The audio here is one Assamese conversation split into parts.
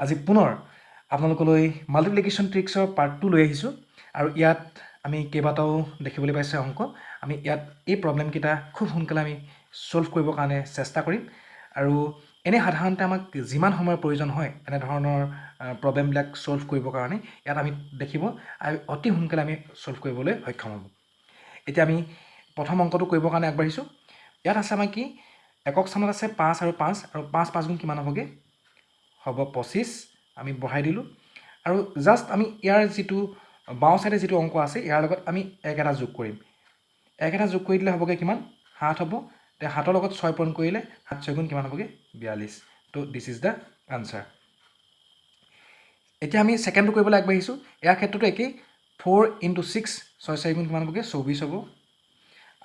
আজি পুনৰ আপোনালোকলৈ মাল্টিপ্লিকেশ্যন ট্ৰিক্সৰ পাৰ্ট 2 লৈ আহিছোঁ আৰু ইয়াত আমি কেইবাটাও দেখিবলৈ পাইছোঁ অংক। আমি ইয়াত এই প্ৰব্লেমকেইটা খুব সোনকালে আমি ছল্ভ কৰিবৰ কাৰণে চেষ্টা কৰিম। আৰু এনেই সাধাৰণতে আমাক যিমান সময়ৰ প্ৰয়োজন হয় এনেধৰণৰ প্ৰব্লেমবিলাক ছল্ভ কৰিবৰ কাৰণে, ইয়াত আমি দেখিব আৰু অতি সোনকালে আমি ছল্ভ কৰিবলৈ সক্ষম হ'ব। এতিয়া আমি প্ৰথম অংকটো কৰিবৰ কাৰণে আগবাঢ়িছোঁ। ইয়াত আছে আমাৰ কি, একক স্থানত আছে 5 আৰু 5, আৰু 5 5 গুণ কিমান হ'বগৈ, হ'ব 25। আমি বঢ়াই দিলোঁ আৰু জাষ্ট আমি ইয়াৰ যিটো বাওঁ চাইডে যিটো অংক আছে ইয়াৰ লগত আমি এক এটা যোগ কৰিম। এক এটা যোগ কৰি দিলে হ'বগৈ কিমান, 7 হ'ব। এতিয়া 7ৰ লগত 6 পূৰণ কৰিলে 7 6 গুণ কিমান হ'বগৈ, 42। তো this is the answer. এতিয়া আমি ছেকেণ্ডটো কৰিবলৈ আগবাঢ়িছোঁ। ইয়াৰ ক্ষেত্ৰতো একেই, 4 ইণ্টু 6, 6 4 গুণ কিমান হ'বগৈ, 24 হ'ব।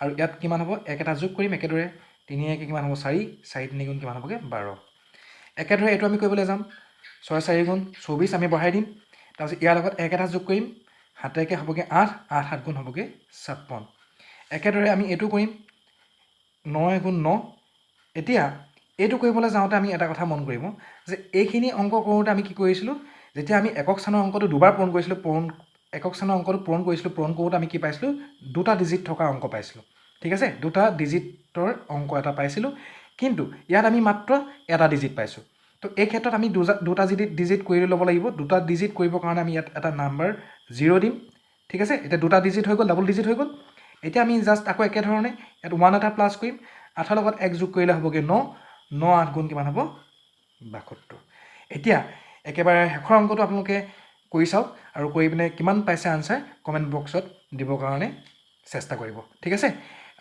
আৰু ইয়াত কিমান হ'ব, এক এটা যোগ কৰিম একেদৰে, 3 1 কিমান হ'ব, 4, 4 3 গুণ কিমান হ'বগৈ, 12। একেদৰে এইটো আমি কৰিবলৈ যাম, 6 4 গুণ 24 আমি বঢ়াই দিম। তাৰপিছত ইয়াৰ লগত এক এটা যোগ কৰিম, 7 1 হ'বগৈ 8, 8 7 গুণ হ'বগৈ 56। একেদৰে আমি এইটো কৰিম, 9 গুণ 9। এতিয়া এইটো কৰিবলৈ যাওঁতে আমি এটা কথা মন কৰিব যে এইখিনি অংক কৰোঁতে আমি কি কৰিছিলোঁ, যেতিয়া আমি একক স্থানৰ অংকটো দুবাৰ পূৰণ কৰিছিলোঁ, একক স্থানৰ অংকটো পূৰণ কৰিছিলোঁ, পূৰণ কৰোঁতে আমি কি পাইছিলোঁ, দুটা ডিজিট থকা অংক পাইছিলোঁ। ঠিক আছে, দুটা ডিজিটৰ অংক এটা পাইছিলোঁ, কিন্তু ইয়াত আমি মাত্ৰ এটা ডিজিট পাইছোঁ। তো এই ক্ষেত্ৰত আমি দুটা ডিজিট কৰি ল'ব লাগিব। দুটা ডিজিট কৰিবৰ কাৰণে আমি ইয়াত এটা নাম্বাৰ 0 দিম। ঠিক আছে, এতিয়া দুটা ডিজিট হৈ গ'ল, ডাবল ডিজিট হৈ গ'ল। এতিয়া আমি জাষ্ট আকৌ একেধৰণে ইয়াত 1 এটা প্লাছ কৰিম, 8ৰ লগত 1 যোগ কৰিলে হ'বগৈ 9, 9 8 গুণ কিমান হ'ব, 72। এতিয়া একেবাৰে শেষৰ অংকটো আপোনালোকে কৰি চাওক আৰু কৰি পিনে কিমান পাইছে আনচাৰ কমেণ্ট বক্সত দিবৰ কাৰণে চেষ্টা কৰিব। ঠিক আছে,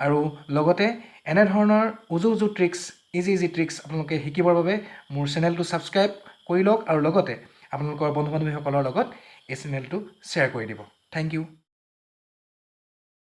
আৰু লগতে এনেধৰণৰ উজু উজু ট্ৰিক্স, ইজি ইজি ট্ৰিক্স আপোনালোকে শিকিবৰ বাবে মোৰ চেনেলটো ছাবস্ক্ৰাইব কৰি লওক আৰু লগতে আপোনালোকৰ বন্ধু বান্ধৱীসকলৰ লগত এই চেনেলটো শ্বেয়াৰ কৰি দিব। Thank you.